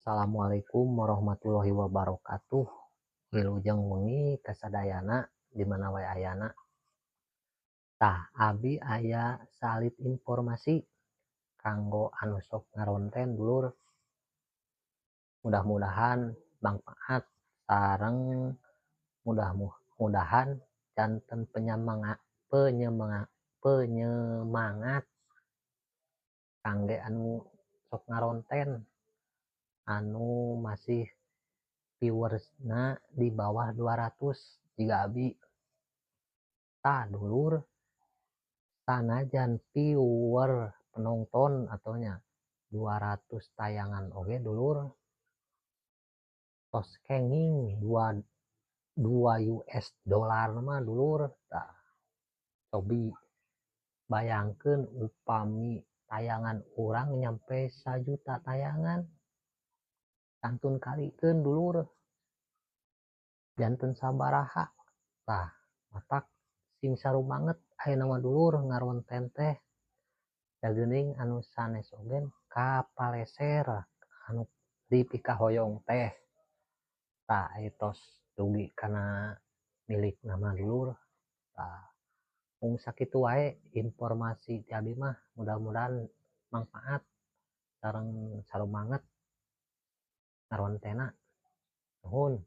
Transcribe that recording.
Assalamualaikum warahmatullahi wabarakatuh. Wilujeng wengi kasadayana di mana wae ayana. Tah, abi aya saalit informasi kanggo anu sok ngaronten, dulur. Mudah-mudahan mangpaat sareng mudah-mudahan janten penyemangat penyemangat penyemangat kangge anu sok ngaronten anu masih viewersna di bawah 200 jiga abi. Tah, dulur, sanajan viewer penonton atau nya 200 tayangan oge, dulur, tos kenging 2 2 US dollar mah, dulur. Tah, cobi bayangkeun upami tayangan urang nyampe 1 juta tayangan, kantun kalikeun, dulur, janten sabaraha. Tah, matak sing sarumanget ayeuna mah, dulur, ngaronten teh da geuning anu sanes oge kapaleser anu dipikahoyong teh. Tah, tos dugi kana milikna mah, dulur. Tah, mung sakitu wae informasi ti abi mah, mudah-mudahan mangpaat sareng sarumanget ngarontenna. Nuhun.